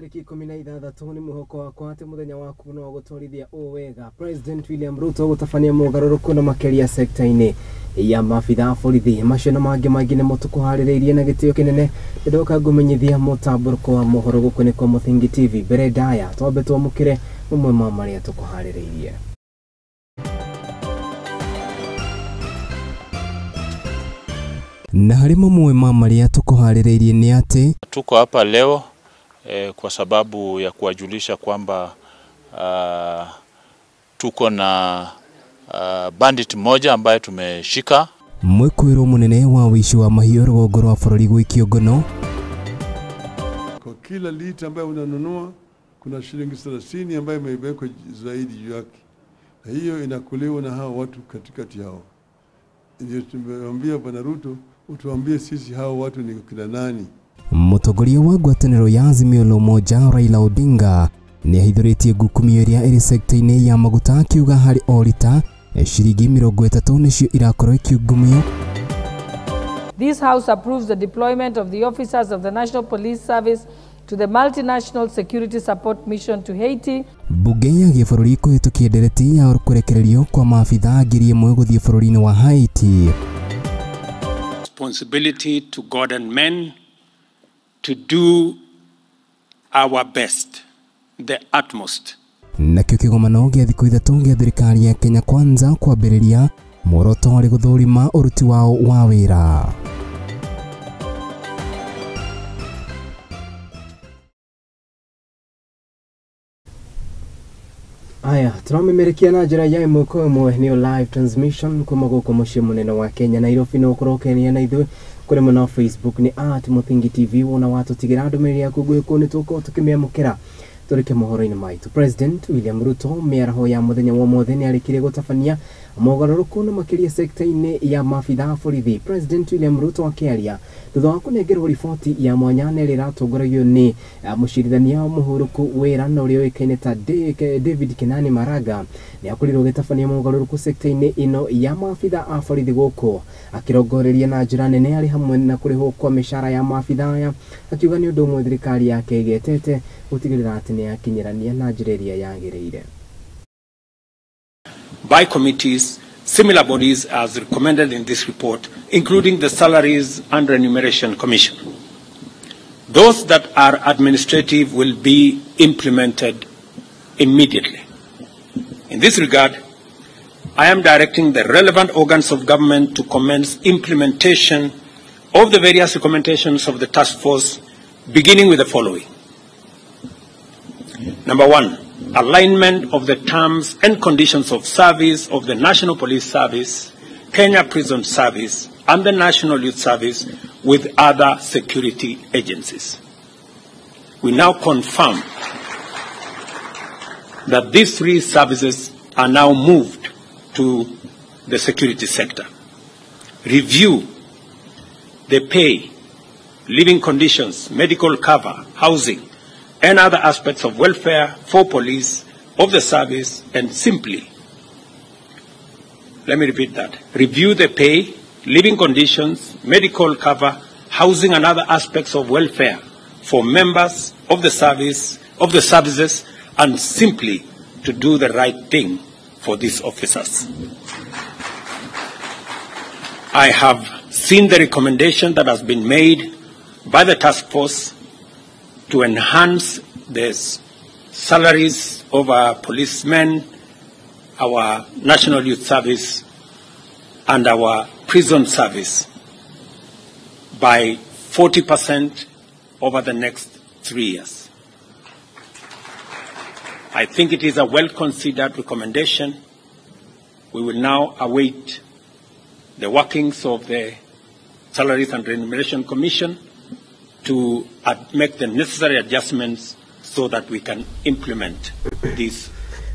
Tarĩki 16 nĩ mwĩhoko wakwa atĩ mũthenya waku no gũtwarithia ũũ wega. President William Ruto gũtabania mogarũrũku na makĩria sekta-inĩ ya maabitha a borithi. Macio na mangĩ maingĩ nĩmo tũkũharĩrĩirie na gĩtĩo kĩnene. Ndoka ngũmenyithia mũtambũrũko wa mohoro gũkũ nĩ kwa Mũthingi TV. Mbere ndaya twambe twamũkĩre mamwe ma marĩa tũkũharĩrĩirie. Na harĩ mamwe ma marĩa tũkũharĩrĩirie nĩ atĩ tuko hapa leo kwa sababu ya kuwajulisha kwamba tuko na bandit mmoja ambaye tumeshika. Mwĩkũĩrwo mũnene wa wĩici wa mahiũ rũgongo rwa bũrũri gũikio ngono. Kwa kila lita ambayo unanunua kuna shilingi 30 ambayo imewekwa zaidi juu yake, na hiyo inakuliwa na hao watu katikati yao. Ndio tumemwambia Bwana Ruto, utuambie sisi hao watu ni kina nani. Mũtongoria wa ngwatanĩro ya Azimio la Umoja Raila Odinga nĩ ahithũrĩtie ngukumio ĩrĩa ĩrĩ sekta-inĩ ya maguta akiuga harĩ o rita ciringi 30 nĩcio irakorwo ikiungumio. This House approves the deployment of the officers of the National Police Service to the Multinational Security Support Mission to Haiti. Bunge ya gĩbũrũri kũhĩtũkia ndereti ya kũrekererio kwa maabitha 1000 gũthiĩ bũrũri-inĩ wa Haiti. Responsibility to God and men to do our best, the utmost. Nakĩo kĩgomano gĩa thikũ 3 gĩa thirikari ya Kenya Kwanza kwambĩrĩria muoroto warĩ gũthũrima ũruti wao wa wĩra. Aya, tũramemerekia na njĩra ya ĩmwe kwa ĩmwe nĩyo live transmission kuma gũkũ mũciĩ mũnene wa Kenya Nairobi. No ũkorwo ũkenia na ithuĩ kũrĩ mwena wa Facebook nĩ @Mũthingi TV. Wona watũtigĩra ndũmĩrĩri yaku gwĩkũ nĩ tũgũkorwo tũkĩmĩamũkĩra. Tũrĩke mohoro-inĩ maitũ. President William Ruto mĩaraho ya mũthenya wa ũmũthĩ nĩ arĩkirie gũtabania mogarũrũku na makĩria sekta-inĩ ya maabitha a borithi. President William Ruto akĩaria thutha wa kũnengerwo riboti ya mwanya na ĩrĩa ĩratongoragio nĩ mũcirithania mũhũrũku wĩra na ũrĩa ũĩkaine ta David Kenani Maraga nĩ akorirwo agĩtabania mogarũrũku sekta-inĩ ĩno ya maabitha a borithi gũkũ akĩrongoreria na njĩra nene arĩ hamwe na kũrĩhwo kwa mĩcara ya maabitha aya, akiuga nĩ ũndũ ũmwe thirikari yake ĩgetete gũtigĩrĩra atĩ nĩ yakinyĩrania na njĩra ĩrĩa yagĩrĩire. By committees, similar bodies as recommended in this report, including the Salaries and Remuneration Commission. Those that are administrative will be implemented immediately. In this regard, I am directing the relevant organs of government to commence implementation of the various recommendations of the task force, beginning with the following. Number 1, alignment of the terms and conditions of service of the National Police Service, Kenya Prison Service, and the National Youth Service with other security agencies. We now confirm that these three services are now moved to the security sector. Review the pay, living conditions, medical cover, housing, and other aspects of welfare for police of the service, and simply, let me repeat that, review the pay, living conditions, medical cover, housing, and other aspects of welfare for members of the service, of the services, and simply to do the right thing for these officers. I have seen the recommendation that has been made by the task force to enhance the salaries of our policemen, our National Youth Service, and our prison service by 40% over the next 3 years. I think it is a well-considered recommendation. We will now await the workings of the Salaries and Remuneration Commission to make the necessary adjustments so that we can implement this.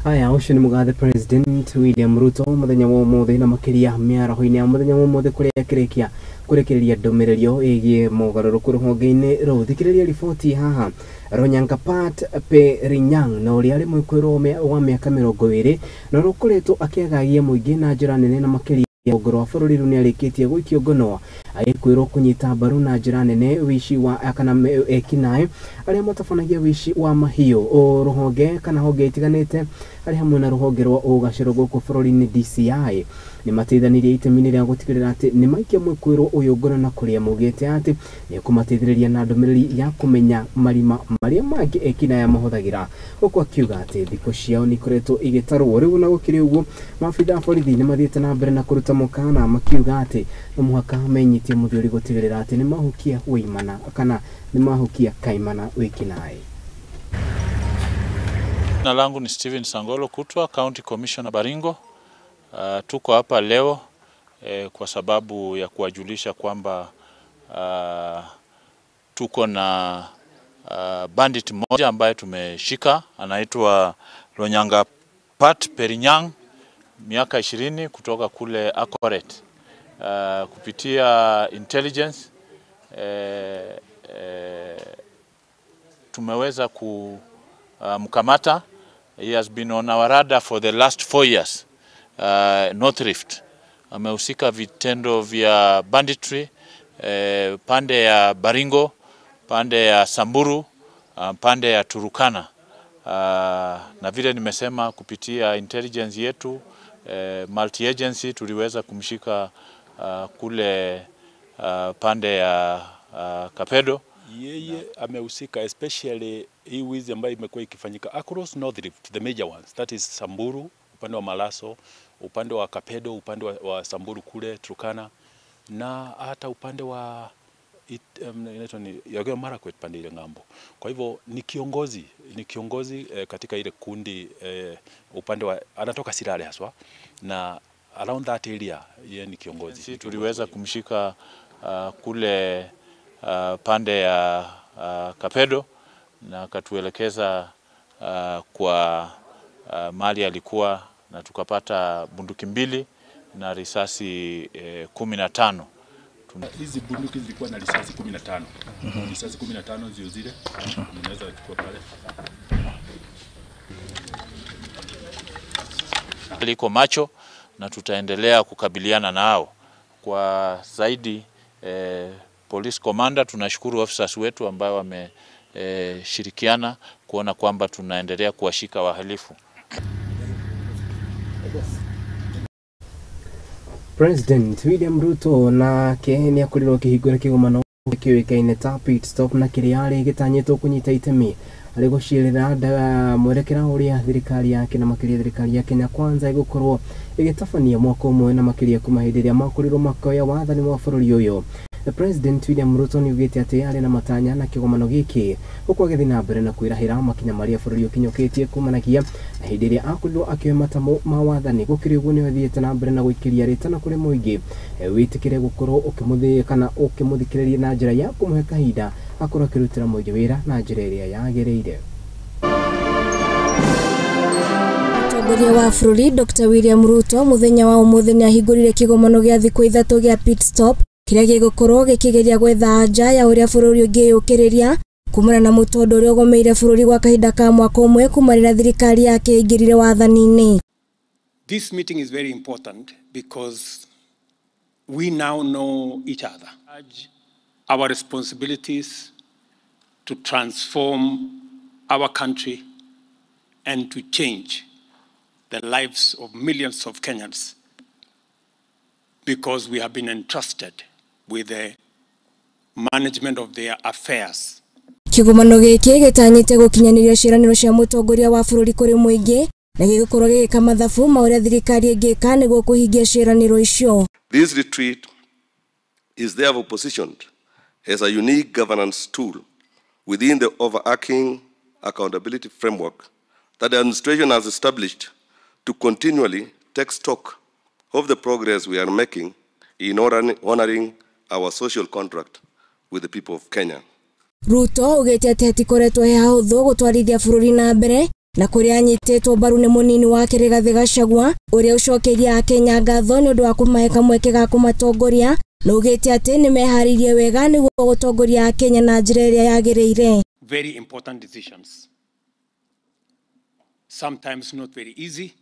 Aya, ũcio nĩ mũgathe President William Ruto mũthenya wa ũmũthĩ na makĩria mĩaraho-inĩ ya mũthenya wa ũmũthĩ kũrĩa akĩrĩkia kũrekereria ndũmĩrĩri ĩgiĩ mogarũrũku rũhonge-inĩ rũu. Thikĩrĩria riboti haha. Ronyangapat Perinyang na ũrĩa arĩ mwĩkũĩrwo wa mĩaka 20 na ũrĩa ũkoretwo akĩagagia mũingĩ na njĩra nene na makĩria Rũgongo rwa bũrũri rĩu nĩarĩkĩtie gũikio ngono agĩkwĩrwo kũnyita mbaru na njĩra nene wĩici wa kana ekinaĩ arĩa matabanagia wĩici wa mahiũ rũhonge kana honge itiganĩte arĩ hamwe na rũhonge rwa ũgacĩro gũkũ bũrũri-inĩ DCI nĩmateithanirie itemi-inĩ rĩa gũtigĩrĩra atĩ nĩmaikia mwĩkũĩrwo ũyũ ngono na kũrĩa maugĩte atĩ nĩekũmateithĩrĩria na ndũmĩrĩri ya kũmenya marima marĩa mangĩ ekinaĩ mahũthagĩra gũkũ akiuga atĩ thikũ ciao nĩikoretwo igĩtarwo. Rĩu ona gũkĩrĩ ũguo maabitha a borithi nĩmathiĩte na mbere na kũruta mũkana makiuga atĩ no mũhaka menyitie mũthuri gũtigĩrĩra atĩ nĩmahukia wĩimana kana nĩmahukia kaimana wĩkinaĩ. Jina langu ni Steven Sangolo Kutwa, County Commissioner Baringo. Tuko hapa leo kwa sababu ya kuwajulisha kwamba tuko na bandit mmoja ambaye tumeshika, anaitwa Lonyanga Pat Perinyang, miaka 20, kutoka kule Akoret. Kupitia intelligence tumeweza kumkamata. He has been on our radar for the last 4 years. North Rift amehusika vitendo vya banditry pande ya Baringo, pande ya Samburu, pande ya Turukana. Na vile nimesema, kupitia intelligence yetu multi agency tuliweza kumshika kule pande ya Kapedo. Yeye amehusika especially hii wizi ambayo imekuwa ikifanyika across North Rift, the major ones, that is Samburu, upande wa Malaso, upande wa Kapedo, upande wa Samburu kule Turkana, na hata upande wa inaitwa ni Elgeyo Marakwet pande ile ng'ambo. Kwa hivyo ni kiongozi katika ile kundi upande wa anatoka Sirare haswa, na around that area yeye ni kiongozi. Sisi tuliweza kumshika kule pande ya Kapedo na akatuelekeza kwa mali alikuwa, na tukapata bunduki mbili na risasi 15. Hizi bunduki zilikuwa na risasi 15. Risasi 15 ndio zile unaweza kuchukua pale. Liko macho na tutaendelea kukabiliana nao kwa zaidi. Police commander, tunashukuru officers wetu ambao wameshirikiana kuona kwamba tunaendelea kuwashika wahalifu. President William Ruto nake nĩ akorirwo akĩhingũra kĩgomano kĩũĩkaine ta pit stop na kĩrĩa arĩ gĩtanyĩtwo kũnyita itemi harĩ gũcirĩra mwerekera ũrĩa thirikari yake na makĩria thirikari ya Kenya Kwanza ĩgũkorwo ĩgĩtabania mwaka ũmwe na makĩria kuma hĩndĩ ĩrĩa makorirwo makĩoya wathani wa bũrũri ũyũ. President William Ruto nĩaugĩte atĩ arĩ na matanya na kĩgomano gĩkĩ gũkũ agĩthiĩ na mbere na kwĩrahĩra makinya marĩa bũrũri ũkinyũkĩtie kumanagia na hĩndĩ ĩrĩa akorirwo akĩoya matamo ma wathani. Gũkĩrĩ ũguo nĩ athiĩte na mbere na gũikĩria rĩtana kũrĩ mũingĩ wĩtĩkĩre gũkorwo ũkĩmũthĩ kana ũkĩmũthikĩrĩria na njĩra ya kũmũhe kahinda akorwo akĩrutĩra mũingĩ wĩra na njĩra ĩrĩa yagĩrĩire. Mũtongoria wa bũrũri Dr. William Ruto mũthenya wa ũmũthĩ nĩahingũrire kĩgomano gĩa thikũ 3 gĩa pit stop kĩrĩa gĩgũkorwo gĩkĩgeria gwetha anja ya ũrĩa bũrũri ũngĩyũkĩrĩria kumana na mũtondo ũrĩa ũgomeire bũrũri gwa kahinda ka mwaka ũmwe kuma rĩrĩa thirikari yake ĩingĩrire wathani-inĩ. This meeting is very important because we now know each other. Our responsibilities to transform our country and to change the lives of millions of Kenyans, because we have been entrusted with the management of their affairs. Kĩgomano gĩkĩ gĩtanyĩte gũkinyanĩria ciĩranĩro cia mũtongoria wa bũrũri kũrĩ mũingĩ na gĩgũkorwo gĩgĩka mathabu ma ũrĩa thirikari ĩngĩka nĩguo kũhingia ciĩranĩro icio. This retreat is therefore positioned as a unique governance tool within the overarching accountability framework that the administration has established to continually take stock of the progress we are making in honoring our social contract with the people of Kenya. Ruto augĩte atĩ hatikoretwo he hahũthũ gũtwarithia bũrũri na mbere na kũrĩa anyitĩtwo mbaru nĩ mũnini wake Rigathĩ Gachagua ũrĩa ũcokeirie akenya ngatho nĩ ũndũ wa kũmahe kamweke ga kũmatongoria na augĩte atĩ nĩ meharĩirie wega nĩguo gũtongoria akenya na njĩra ĩrĩa yagĩrĩire. Very important decisions. Sometimes not very easy,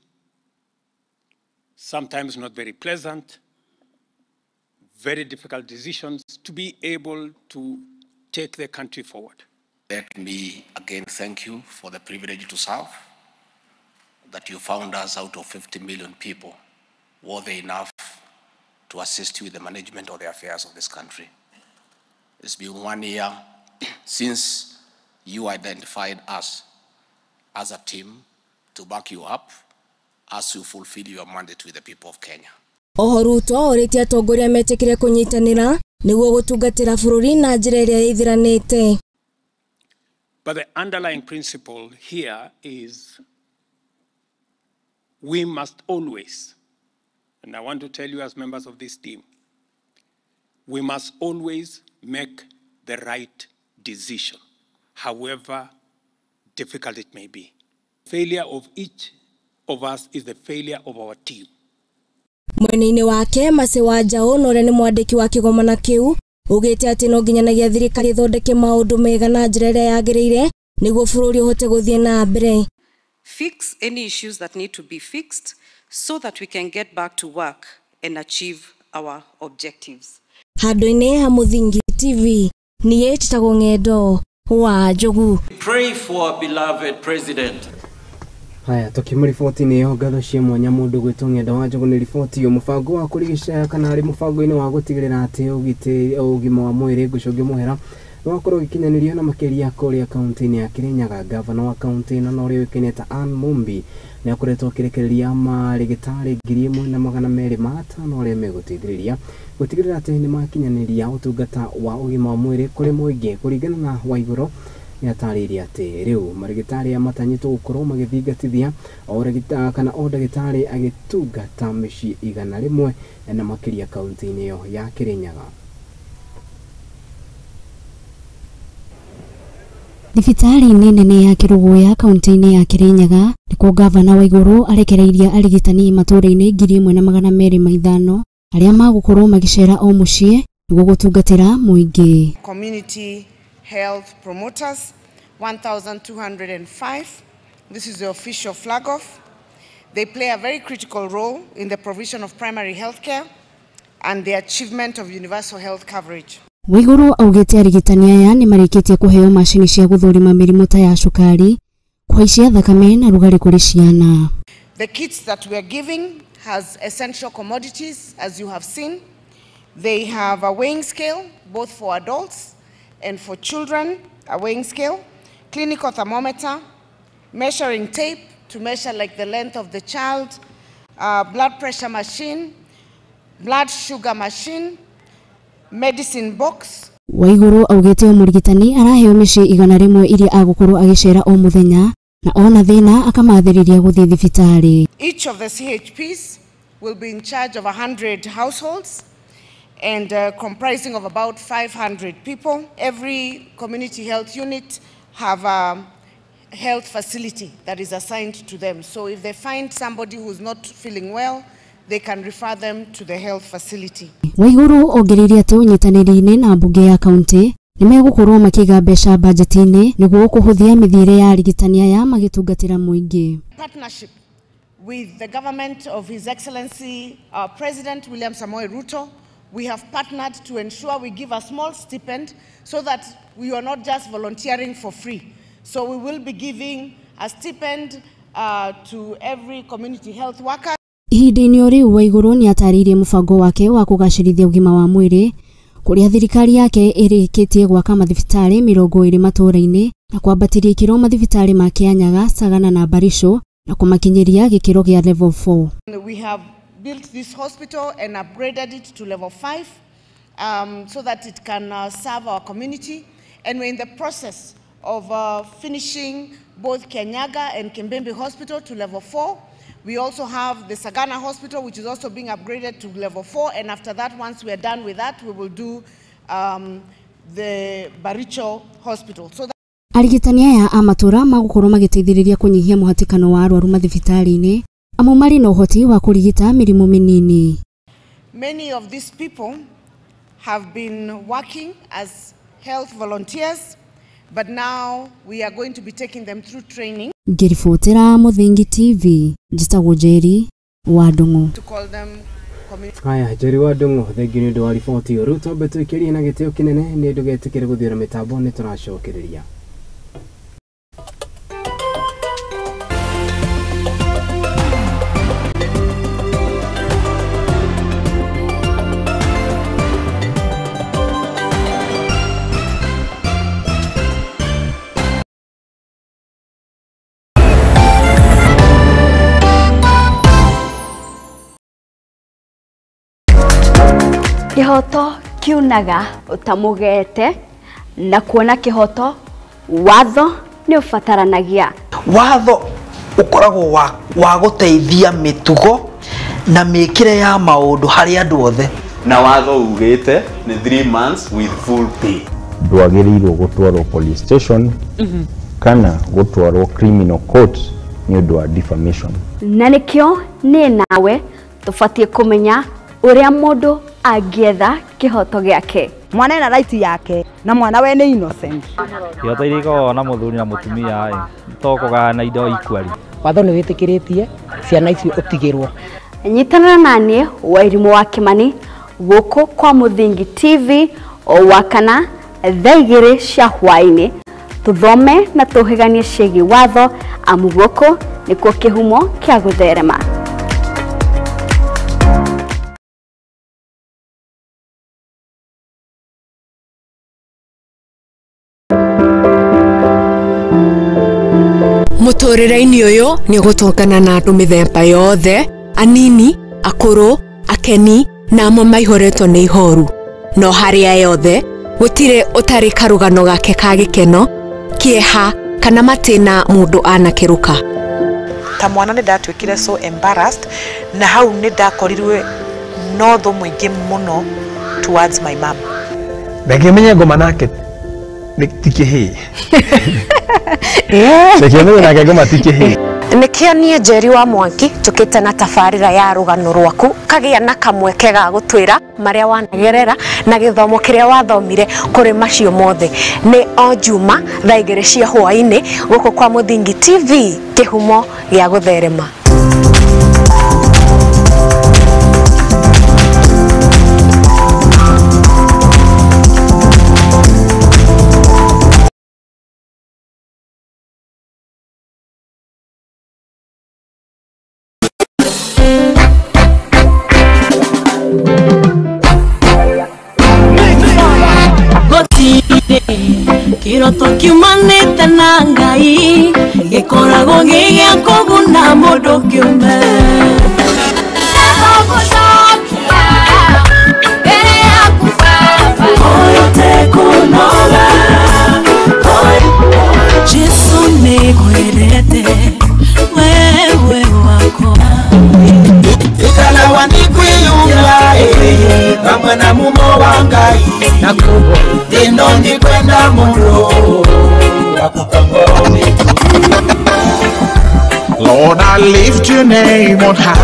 sometimes not very pleasant, very difficult decisions to be able to take the country forward. Let me again thank you for the privilege to serve, that you found us out of 50 million people worthy enough to assist you with the management of the affairs of this country. It's been 1 year since you identified us as a team to back you up as you fulfill your mandate with the people of Kenya. Oho Ruto orĩtie atongoria metĩkĩre kũnyitanĩra nĩguo gũtungatĩra bũrũri na njĩra ĩrĩa ĩthiranĩte. But the underlying principle here is we must always, and I want to tell you as members of this team, we must always make the right decision, however difficult it may be. Failure of each of us is the failure of our team. Mwena-inĩ wake Mercy Wanjaũ na ũrĩa nĩ mwandĩki wa kĩgomano kĩu ugĩte atĩ no nginyanagia thirikari ĩthondeke maũndũ mega na njĩra ĩrĩa yagĩrĩire nĩguo bũrũri ũhote gũthiĩ na mbere. Fix any issues that need to be fixed so that we can get back to work and achieve our objectives. Handũ-inĩ ha Mũthingi TV niĩ njĩtagwo Ng'endo wa Njogu. Pray for our beloved president. Haya tukima riboti nĩ yo ngatho cia mwanya mũndũ gwĩtwo Ng'endo wa Njogu nĩ riboti yo mũbango wa kũrigica kana arĩ mũbango-inĩ wa gũtigĩrĩra atĩ ũgitĩri ũgima wa mwĩrĩ ngũcũngĩ mũhera nĩ wakorwo ũgĩkinyanĩrio na makĩria kũrĩa kaunti-inĩ ya Kirinyaga. Gavana wa kaunti ĩno na ũrĩa ũĩkaine ta Anne Mumbi nĩ akoretwo akĩrekereria marĩgĩtarĩ 1205 arĩa megũteithĩrĩria gũtigĩrĩra atĩ nĩ makinyanĩria ũtungata wa ũgima wa mwĩrĩ kũrĩ mũingĩ. Kũringana na Waigũrũ nĩ atarĩirie atĩ rĩu marĩgĩtarĩ aya matanyĩtwo gũkorwo magĩthingatithia kana o ndagĩtarĩ agĩtungata mĩciĩ 100 na makĩria kaunti-inĩ ĩyo ya Kirinyaga. Thibitarĩ-inĩ nene ya Kĩrũgũya kaunti-inĩ ya Kirinyaga nĩkuo gavana Waigũrũ arekereirie arigitani matũũra-inĩ 1205 arĩa magũkorwo magĩcera o mũciĩ nĩguo gũtungatĩra mũingĩ. Community health promoters 1205. This is the official flag off. They play a very critical role in the provision of primary health care and the achievement of universal health coverage. Waigũrũ augĩte arigitani aya nĩ marĩkĩtie kũheo macini cia gũthũrima mĩrimũ ta ya cukari, kũhaicia thakame na rugarĩ kũrĩ ciana. The kits that we are giving has essential commodities, as you have seen. They have a weighing scale, both for adults and for children, a weighing scale, clinical thermometer, measuring tape to measure like the length of the child, blood pressure machine, blood sugar machine, medicine box. Waigũrũ augĩte o mũrigitani araheo mĩciĩ 100 iria agũkorwo agĩcera o mũthenya na ona thĩna akamathĩrĩria gũthiĩ thibitarĩ. Each of the CHPs will be in charge of 100 households and comprising of about 500 people. Every community health unit have a health facility that is assigned to them. So if they find somebody who's not feeling well, they can refer them to the health facility. Waigũrũ ongereire atĩ ũnyitanĩri-inĩ na mbunge ya kaunti nĩ megũkorwo makĩiga mbeca bajeti-inĩ nĩguo kũhũthia mĩthiĩre ya arigitani aya magĩtungatĩra mũingĩ. Partnership with the government of His Excellency our President William Samoei Ruto, we have partnered to ensure we give a small stipend so that we are not just volunteering for free. So we will be giving a stipend to every community health worker. Ihinda-inĩ o rĩu Waigũrũ nĩ atarĩirie mũbango wake wa kũgacĩrithia ũgima wa mwĩrĩ kũrĩa thirikari yake ĩrĩkĩtie gwaka mathibitarĩ 20 matũũra-inĩ na kwambatĩria ikĩro mathibitarĩ ma Kianyaga, Sagana na Barisho na kũmakinyĩria gĩkĩro gĩa level 4. We have built this hospital and upgraded it to level 5 so that it can serve our community, and we're in the process of finishing both Kianyaga and Kimbimbi Hospital to level 4. We also have the Sagana Hospital, which is also being upgraded to level 4. And after that, once we are done with that, we will do the Baricho Hospital. So arigitani aya a matũũra magũkorwo magĩteithĩrĩria kũnyihia mũhatĩkano wa arwaru mathibitarĩ-inĩ amu marĩ na ũhoti wa kũrigita mĩrimũ mĩnini. Many of these people have been working as health volunteers, but now we are going to be taking them through training. Ngĩribotera Mũthingi TV, njĩtagwo Njeri wa Ndung'u. To call them community. Haya, Njeri wa Ndung'u, thengiũ nĩ ũndũ wa riboti ĩyo. Rĩu twambe twĩkĩrie na gĩtĩo kĩnene nĩ ndũgetĩkĩre gũthiũra mĩtambo, nĩ tũracokereria. Kihoto kiunaga utamugete na kuona kihoto watho ni ubataranagia. Watho ukoragwo wa guteithia mitugo na mikire ya maundu hari andu othe. Na watho ugite ni 3 months with full pay. Ndwagiriirwo gutwarwo police station kana gutwarwo criminal court ni undu wa defamation. Na nikio ni nawe tubatie kumenya uria mundu angĩetha kĩhoto gĩake. Mwana ena right yake na mwana we nĩ innocent. Kĩhoto iria ikoragwo na mũthuri na mũtumia to kũgayana indo equally. Watho nĩ wĩtĩkĩrĩtie ciana icio ũtigĩrwo. Nyitanĩra naniĩ Wairimũ wa Kĩmani gũkũ kwa Mũthingi TV o Wakana thaa 2 cia hwaĩ-inĩ, tũthome na tũhĩganie ciĩgiĩ watho, amu gũkũ nĩkuo kĩhumo kĩa gũtherema. Mũtũrĩre-inĩ ũyũ nĩ ũgũtũngana na andũ mĩthemba yothe, anini, akũrũ, akeni na amwe maihũrĩtwo nĩ ihoru. No harĩa yothe gũtirĩ ũtarĩ karũgano gake ka gĩkeno, kĩeha kana matĩna mũndũ anakĩrũka. Ta mwana nĩ ndatuĩkire so embarrassed na hau nĩ ndakorirwe no thũ mũingĩ mũno towards my mom. Ndangĩmenya ngoma nake ti kĩhĩĩ. Ndangĩmenya nake ngoma ti kĩhĩĩ. Nĩkĩo niĩ Njeri wa Mwangi tũkĩte na tabarĩra ya rũgano rwaku kagĩa na kamweke ga gũtwĩra marĩa wanagerera na gĩthomo kĩrĩa wathomire kũrĩ macio mothe. Nĩ o Juma thaa 2 cia hwaĩ-inĩ gũkũ kwa Mũthingi TV, kĩhumo gĩa gũtherema. Kiroto kiumanĩte na Ngai gĩkoragwo gĩ gĩa kũguna mũndũ kĩũmbe. Jesu nĩngwendete wewe wakwa. Ikalawa nikwiyumla pamwe na mumo wa Ngai na kubwa ino ndikwenda muno Lord, I lift your name on high.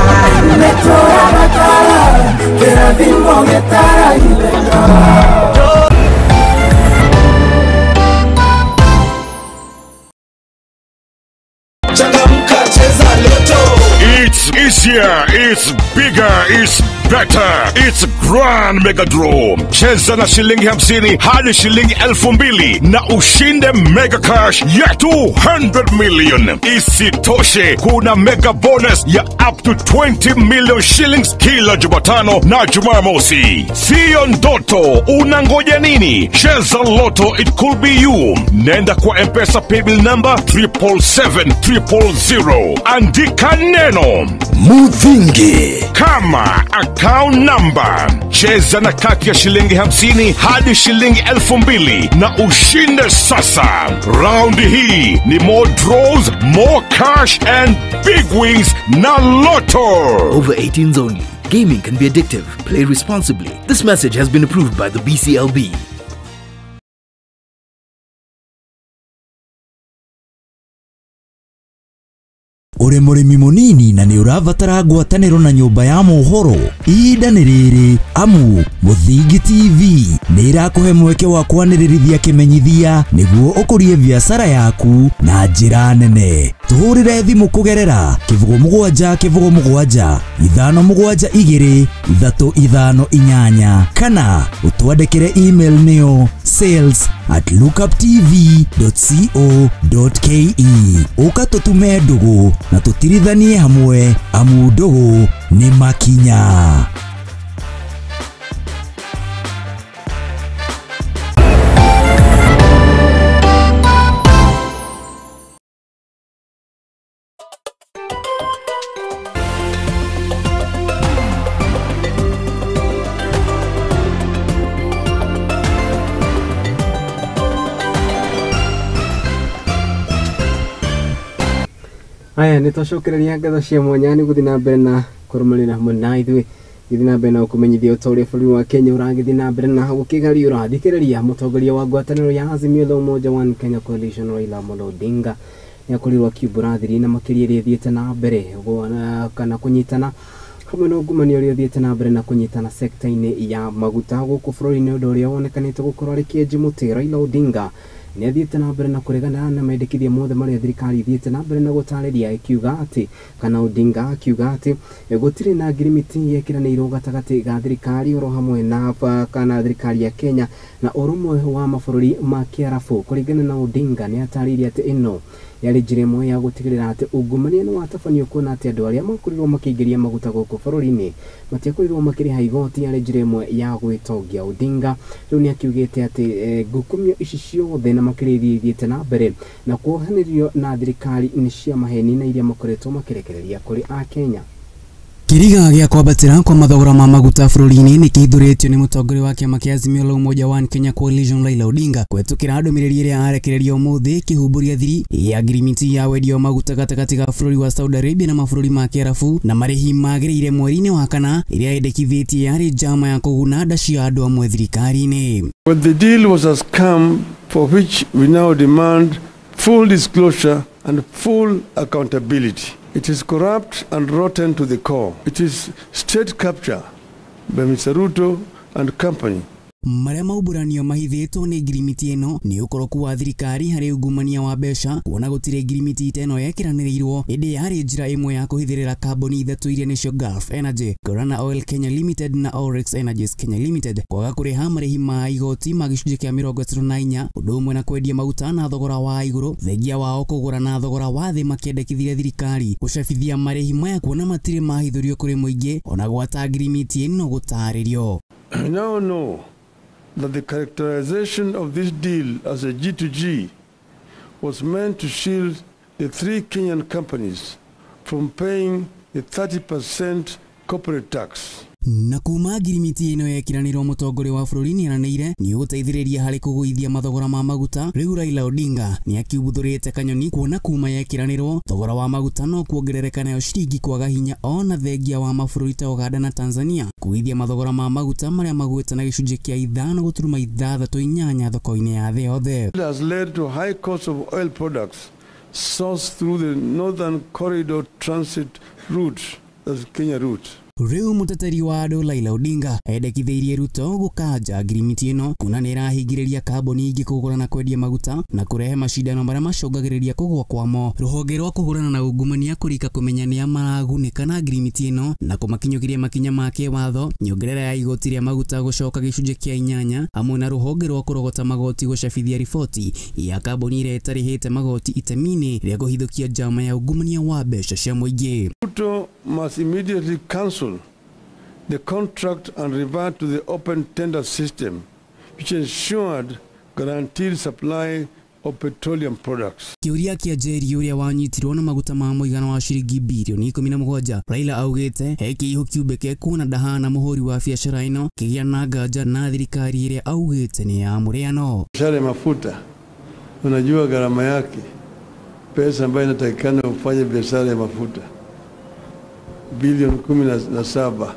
It's easier, it's bigger, it's better, it's Grand Mega Draw. Cheza na shilingi 50 hadi shilingi 2000 na ushinde mega cash ya 200 million. Isitoshe, kuna mega bonus ya up to 20 million shillings kila Jumatano na Jumamosi. Siyo ndoto, unangoja nini? Cheza Lotto, it could be you. Nenda kwa M-Pesa paybill number 777 000. Andika neno Muthingi kama account number. Cheza na kati ya shilingi 50 hadi shilingi 2000 na ushinde sasa. Round hii ni more draws, more cash and big wins na Lotto. Over 18s only. Gaming can be addictive. Play responsibly. This message has been approved by the BCLB. Uri murimi munini na ni urabatara ngwataniro na nyumba ya mohoro ihinda ni riri amu Muthingi TV ni irakuhe mweke wa kwanĩrĩrithia kĩmenyithia nĩguo ũkũrie biacara yaku na njĩra nene. Tuhũrĩre thimũ kũgerera 07 07 5 7 2 3 5 8 kana ũtwandĩkĩre email nĩyo sales@lookuptv.co.ke. Ũka tũtume ndũgũ na tũtirithanie hamwe amu ndũgũ nĩ makinya. Aya nĩ twacokereria ngatho cia mwanya nĩ gũthiĩ na mbere na kũrũmanĩra hamwe na ithuĩ gĩthiĩ na mbere na gũkũmenyithia ũta ũrĩa bũrũri wa Kenya ũragĩthiĩ na mbere na gũkĩgariũra. Thikĩrĩria mũtongoria wa ngwatanĩro ya Azimio la Umoja One Kenya Coalition Raila Amolo Odinga nĩ akorirwo akiumbũra thiri na makĩria ĩrĩa ĩthiĩte na mbere kana kũnyitana hamwe na ungumania ũrĩa ũthiĩte na mbere na kũnyitana sekta-inĩ ya maguta gũkũ bũrũri-inĩ, ũndũ ũrĩa wonekanĩte gũkorwo arĩ kĩenji mũtĩ. Raila Odinga nĩ athiĩte na mbere na kũregana na mendekithia mothe marĩa thirikari ithiĩte na mbere na gũtarĩria ĩkiuga atĩ kana Odinga akiuga atĩ gũtirĩ na ngirimiti yekĩranĩirwo gatagatĩ ga thirikari oro hamwe na kana thirikari ya Kenya na ũrũmwe wa mabũrũri ma Kĩarabu. Kũringana na Odinga nĩ atarĩirie atĩ ĩno yarĩ njĩra ĩmwe ya gũtigĩrĩra atĩ ungumania nĩ watabanio, kuona atĩ andũ arĩa makorirwo makĩingĩria maguta gũkũ bũrũri-inĩ matiakorirwo makĩrĩha igoti, yarĩ njĩra ĩmwe ya gwĩtongia. Odinga rĩu nĩ akiugĩte atĩ ngukumio ici ciothe na makĩria iria ithiĩte na mbere na kuohanĩrio na thirikari nĩ cia maheni na iria makoretwo makĩrekereria kũrĩ Akenya. Kĩriga gĩa kwambatĩra kwa mathogora ma maguta bũrũri-inĩ nĩ kĩhithũrĩtio nĩ mũtongoria wa kĩama kĩa Azimio la Umoja One Kenya Coalition Raila Odinga kũhetũkĩra ndũmĩrĩri ĩrĩa arekereria ũmũthĩ kĩhumbũria thiri ya ngirimiti ya wendia wa maguta gatagatĩ ga bũrũri wa Saudi Arabia na mabũrũri ma Kĩarabu na marĩhi magĩrĩire mweri-inĩ wa kana ĩrĩa yendekithĩtie yarĩ njama ya kũguna nda cia andũ amwe thirikari-inĩ. But the deal was a scam for which we now demand full disclosure and full accountability. It is corrupt and rotten to the core. It is state capture by Mr. Ruto and company. Marĩa maumbũranio mahithĩtwo nĩ ngirimiti ĩno nĩ ũkoroku wa thirikari harĩ ungumania wa mbeca, kuona gũtirĩ ngirimiti ta ĩno yekĩranĩrĩirwo ĩndĩ yarĩ njĩra ĩmwe ya kũhithĩrĩra kambuni ithatũ iria nĩcio Gulf Energy, Corana Oil Kenya Limited na Oryx Energies Kenya Limited kwaga kũrĩha marĩhi ma igoti ma gĩcunjĩ kĩa 34, ũndũ ũmwe na kwendia maguta na thogora wa igũrũ thengia wao kũgũra na thogora wa thĩ makĩendekithia thirikari gũcabithia marĩhi maya kuona matirĩ mahithũrio kũrĩ mũingĩ ona gwata ngirimiti ĩno gũtarĩrio. We now know that the characterization of this deal as a G2G was meant to shield the three Kenyan companies from paying the 30% corporate tax. Na kuma ngirimiti ĩno yekiranĩrwo mũtongoria wa bũrũri nĩaranĩire nĩ ũgũteithĩrĩria harĩ kũgũithia mathogora ma maguta. Rĩu Raila Odinga nĩ akiumbũthũrĩte kanyoni kuona kuma yekiranĩrwo thogora wa maguta no kuongerereka nayo ciringi kwaga hinya ona thengia wa mabũrũri ta Uganda na Tanzania kũgũithia mathogora ma maguta marĩa magwĩte na gĩcunjĩ kĩa 5.68 thoko-inĩ ya thĩ yothe. It has led to high cost of oil products sourced through the Northern Corridor Transit route, that's Kenya route. Rĩu mũteteri wa andũ Raila Odinga endekithĩirie Ruto gũkanja ngirimiti ĩno kuona nĩ ĩrahingĩrĩria kambuni ingĩ kũgũra na kwendia maguta na kũrehe macindano marĩa macũngagĩrĩria kũgũa kwamo. Rũhonge rwa kũhũrana na ungumania kũrika kũmenya nĩa maragunĩka na ngirimiti ĩno na kũmakinyũkĩria makinya ma kĩwatho, nyongerera ya igoti rĩa maguta gũcoka gĩcunjĩ kĩa 8 hamwe na rũhonge rwa kũrogota magoti gũcabithia riboti ya kambuni ĩrĩa ĩtarĩhĩte magoti itemi-inĩ rĩa kũhithũkia njama ya ungumania wa mbeca cia mũingĩ. Ruto must immediately cancel the contract and revert to the open tender system, which ensured guaranteed supply of petroleum products. Kĩũria kĩa Njeri ũrĩa wanyitirwo na maguta ma mũigana wa ciringi birioni 17, Raila augĩte he kĩihũ kiumbĩke kuona ndahana mũhũri wa biacara ĩno kĩgĩa na nganja na thirikari ĩrĩa augĩte nĩ ya mũrĩano. Biashara ya mafuta, unajua gharama yake, pesa ambayo inatakikana ufanye biashara ya mafuta bilioni 17.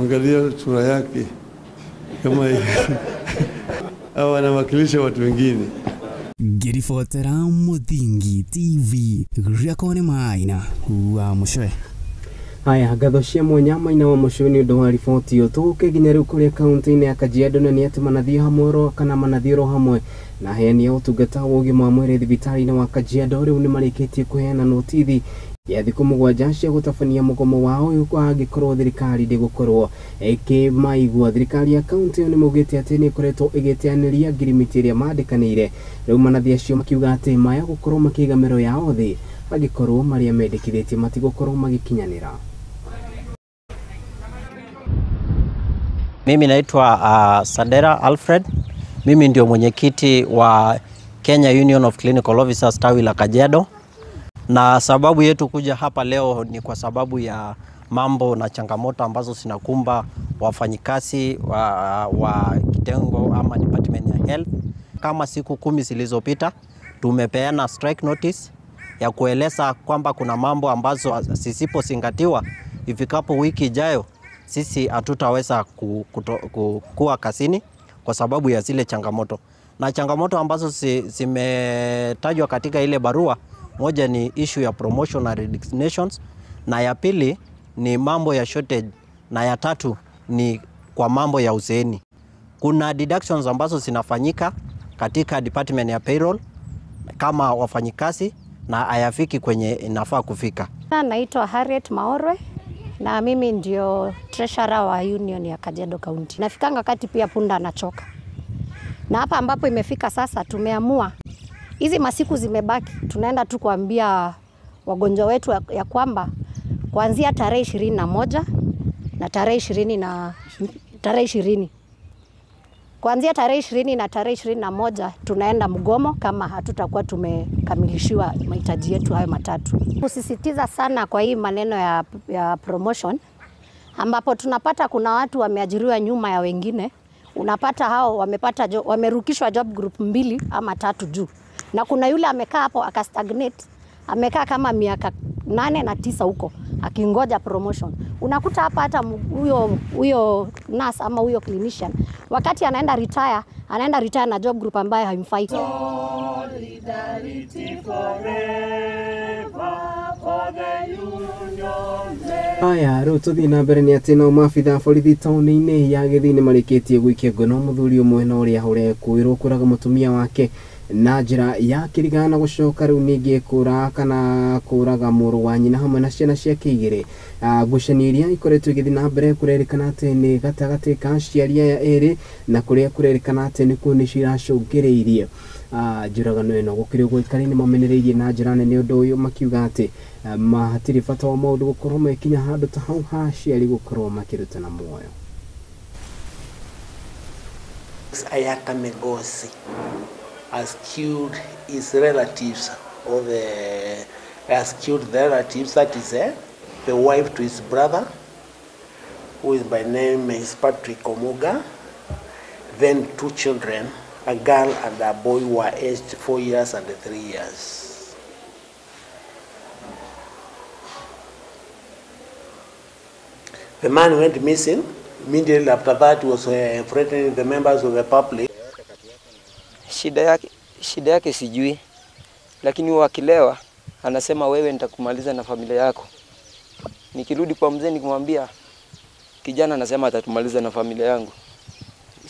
Angalia sura yake kama au anawakilisha watu wengine. Ngĩribotera Mũthingi TV rĩakwa nĩ Maina wa Mũcwe. Haya, ngatho cia mwanya Maina wa Mũcwe nĩ ũndũ wa riboti ĩyo. Tũgũke nginya rĩu kũrĩa kaunti-inĩ ya Kajiado, na nĩ atĩ manathiĩ hamwe kana manathiĩ oro hamwe na aheani a ũtungata wa ũgima wa mwĩrĩ thibitarĩ-inĩ wa Kajiado rĩu nĩ marĩkĩtie kũheana notithi ya thikũ 7 cia gũtabania mũgomo wao angĩkorwo thirikari ndĩgũkorwo ĩkĩmaigua. Thirikari ya kaunti ĩyo nĩ maugĩte atĩ nĩ ĩkoretwo ĩgĩteanĩria ngirimiti ĩrĩa mandĩkanĩire. Rĩu manathi acio makiuga atĩ maya gũkorwo makĩiga mĩro yao thĩ angĩkorwo marĩa mendekithĩtie matigũkorwo magĩkinyanĩra. Mimi naitwa Sadera Alfred. Mimi ndio mwenyekiti wa Kenya Union of Clinical Officers tawi la Kajiado. Na sababu yetu kuja hapa leo ni kwa sababu ya mambo na changamoto ambazo zinakumba wafanyikazi wa kitengo ama department ya health. Kama siku 10 zilizopita tumepeana strike notice ya kueleza kwamba kuna mambo ambazo zisipozingatiwa ifikapo wiki ijayo sisi hatutaweza kuwa kazini kwa sababu ya zile changamoto. Na changamoto ambazo zimetajwa katika ile barua, moja ni issue ya promotion na resignations, na ya pili ni mambo ya shortage, na ya tatu ni kwa mambo ya uzeeni. Kuna deductions ambazo zinafanyika katika department ya payroll kama wafanyikazi na hayafiki kwenye inafaa kufika. Naitwa Harriet Maorwe na mimi ndio treasurer wa union ya Kajiado County. Nafikanga wakati pia punda anachoka. Na hapa ambapo imefika sasa tumeamua hizi masiku zimebaki, tunaenda tu kuambia wagonjwa wetu ya kwamba kuanzia tarehe 21 na tarehe 20 na tarehe 20. Kuanzia tarehe 20 na tarehe 21 tunaenda mgomo kama hatutakuwa tumekamilishiwa mahitaji yetu hayo matatu. Kusisitiza sana kwa hii maneno ya promotion, ambapo tunapata kuna watu wameajiriwa nyuma ya wengine, unapata hao wamepata wamerukishwa job group 2 ama 3 juu. Na kuna yule amekaa hapo akastagnate, amekaa kama miaka 8 na 9 huko akingoja promotion. Unakuta hapa hata huyo nurse ama huyo clinician wakati anaenda retire na job group ambayo haimfai. Solidarity forever for the union. Aya, rĩu tũthiĩ na mbere nĩ atĩ nao maabitha a borithi taũni-inĩ ya Gĩthii nĩ marĩkĩtie gũikia ngono mũthuri ũmwe na ũrĩa ũrekwĩrwo kũraga mũtumia wake na njĩra ya kĩrigana na gũcoka rĩu ningĩ kũra kana kũraga mũrũ wa nyina hamwe na ciana ciake 2. Ngucanio iria ikoretwo igĩthiĩ na mbere kũrerĩkana atĩ nĩ gatagatĩ ka aciari aya erĩ na kũrĩa kũrerĩkana atĩ nĩkuo nĩcio iracũngĩrĩirie njũragano ĩno. Gũkĩrĩ ũguo aikari nĩ mamenereirie na njĩra nene ũndũ ũyũ makiuga atĩ mahatirĩ bata wa maũndũ gũkorwo magĩkinya handũ ta hau ha aciari gũkorwo makĩrutana muoyo. Ayata Megosi has killed his relatives, or has killed the relatives, that is the wife to his brother, who is by name is Patrick Omuga, then 2 children, a girl and a boy who are aged 4 years and 3 years. The man went missing. Immediately after that, he was threatening the members of the public. Shida yake sijui, lakini wakilewa anasema wewe nitakumaliza na familia yako. Nikirudi kwa mzee nikimwambia kijana anasema atatumaliza na familia yangu.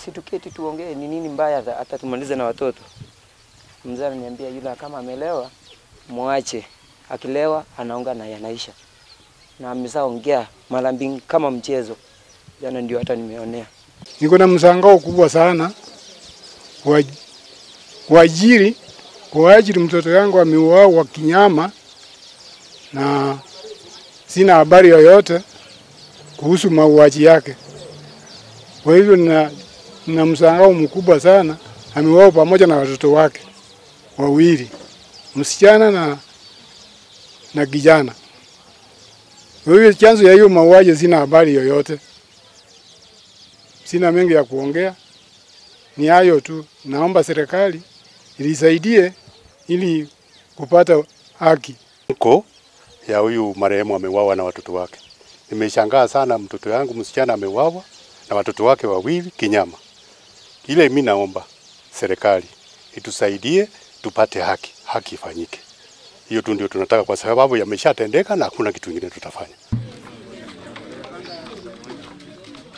Si tuketi tuongee ni nini mbaya atatumaliza na watoto. Mzee ananiambia yule kama amelewa muache. Akilewa anaonga na yanaisha. Na ameshaongea mara mbili kama mchezo. Jana ndio hata nimeonea. Niko na mshangao kubwa sana. Kwa ajili mtoto yangu ameuawa kinyama na sina habari yoyote kuhusu mauaji yake. Kwa hivyo na mshangao mkubwa sana. Ameuawa pamoja na watoto wake wawili, msichana na kijana. Kwa hivyo chanzo ya hiyo mauaji sina habari yoyote. Sina mengi ya kuongea. Ni hayo tu. Naomba serikali ilisaidie ili kupata haki. Mko ya huyu marehemu ameuawa na watoto wake. Nimeshangaa sana, mtoto yangu msichana ameuawa na watoto wake wawili kinyama. Ile mimi naomba serikali itusaidie tupate haki, haki ifanyike. Hiyo tu ndio tunataka, kwa sababu yameshatendeka na hakuna kitu kingine tutafanya.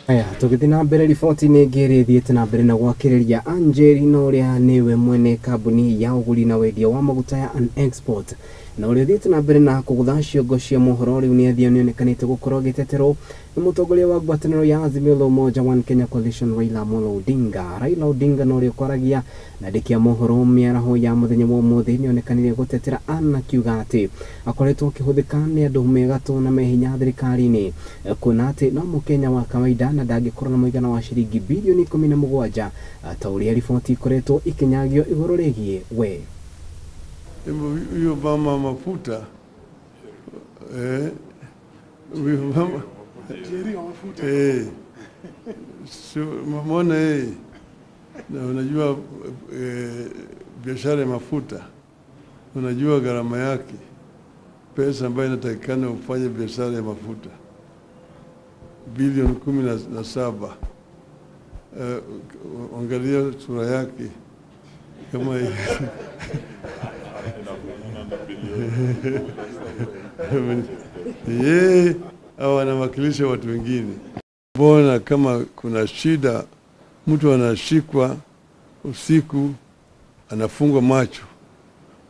Aya, tũgĩthiĩ na mbere riboti-inĩ ĩngĩ ĩrĩa ĩthiĩte na mbere na gwakĩrĩria Anjeri na ũrĩa nĩwe mwene kambuni ya ũgũri na wendia wa maguta ya An Export na ũrĩa ũthiĩte na mbere na kũgũtha ciongo cia mohoro rĩu nĩ athio nĩonekanĩte gũkorwo agĩteterwo nĩ mũtongoria wa ngwatanĩro ya Azimio la Umoja One Kenya Coalition Raila Amolo Odinga. Raila Odinga na ũrĩa ũkwaragia na andĩki a mohoro mĩaraho ya mũthenya wa ũmũthĩ nĩonekanire gũtetera Ann akiuga atĩ akoretwo akĩhũthĩka nĩ andũ me gatũ na me hinya thirikari-inĩ, kuona atĩ no mũkenya wa kawaida na ndangĩkorwo na mũigana wa ciringi bilioni 17 ta ũrĩa riboti ikoretwo ikinyagio igũrũ rĩgiĩ we. Huyo mama mafuta huyo mama mamona na unajua biashara ya mafuta, unajua gharama yake, pesa ambayo inatakikana ufanye biashara ya mafuta bilioni 17. Angalia sura yake kama yeye au anawakilisha watu wengine. Mbona kama kuna shida, mtu anashikwa usiku anafungwa macho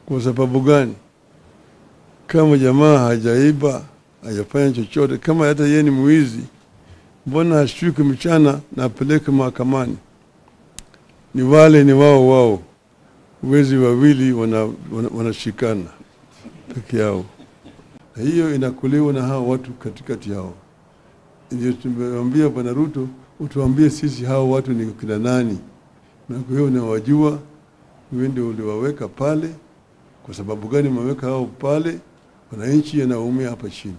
kwa sababu gani? Kama jamaa hajaiba, hajafanya chochote, kama hata yeye ni mwizi, mbona ashikwe mchana na apeleke mahakamani? Ni wale ni wao wao, wezi wawili wanashikana peke yao. Na hiyo inakuliwa na hao watu katikati yao. Ndio tumemwambia Bwana Ruto, utuambie sisi hao watu ni kina nani? Na kwa hiyo unawajua, wewe ndio uliwaweka pale. Kwa sababu gani umeweka hao pale? Wananchi wanaumia hapa chini.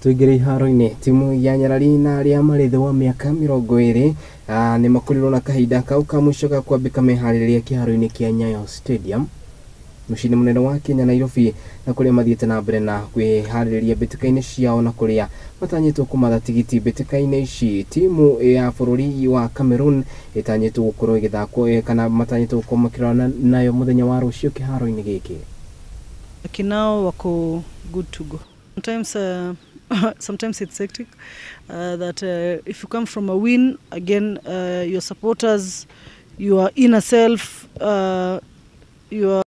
Tuingire iharo-inĩ, timu ya Nyarari na arĩa marĩ thĩ wa mĩaka 20 nĩ makorirwo na kahinda kau ka mũico ga kwambĩka meharĩrĩria kĩharo-inĩ kĩa Nyayo Stadium mũciĩ-inĩ mũnene wa Kenya Nairobi, na kũrĩa mathiĩte na mbere na kwĩharĩrĩria mbĩtĩka-inĩ ciao na kũrĩa matanyĩtwo kũmatha tigiti mbĩtĩka-inĩ ici. Timu ya bũrũri wa Cameroon ĩtanyĩtwo gũkorwo ĩgĩthakwo kana matanyĩtwo gũkorwo makĩrorana nayo mũthenya wa rũciũ kĩharo-inĩ gĩkĩ. Kinao wako good to go. Sometimes sometimes it's hectic that if you come from a win again, your supporters, your inner self, your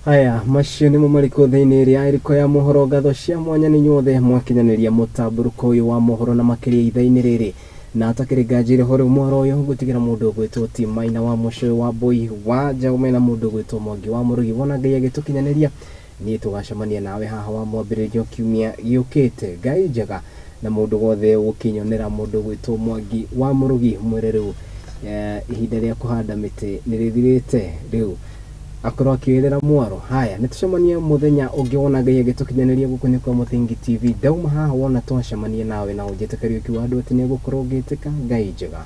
Aya, macio nĩmo marĩkũ thĩinĩ ĩrĩa ĩrĩko ya mohoro. Ngatho cia mwanya nĩ inyuothe mwakinyanĩria mũtambũrũko ũyũ wa mohoro na makĩria ithaa-inĩ rĩrĩ, na atakĩrĩ nganjĩre ho rĩu mohoro ũyũ ngũtigĩra mũndũ ũgwĩtwo Timaina wa Mũcũĩ wa Mbũi wa Njaume na mũndũ ũgwĩtwo Mwangi wa Mũrũgi. Wona Ngai agĩtũkinyanĩria, niĩ tũgacemania nawe haha wa mwambĩrĩrio kiumia gĩũkĩte. Ngai njega na mũndũ wothe ũgũkĩnyonera mũndũ ũgwĩtwo Mwangi wa Mũrũgi mwĩre rĩu ihinda rĩa kũhanda mĩtĩ nĩ rĩthirĩte rĩu akorwo akĩwĩrĩra mwaro. Haya, nĩtũcemanie mũthenya ũngĩ wona Ngai agĩtũkinyanĩria gũkũ nĩ kwa Mũthingi TV. Ndauma haha wona twacemania nawe na ũnjĩte Kariũki wa andũ atĩ nĩegũkorwo ngĩtĩka. Ngai njega.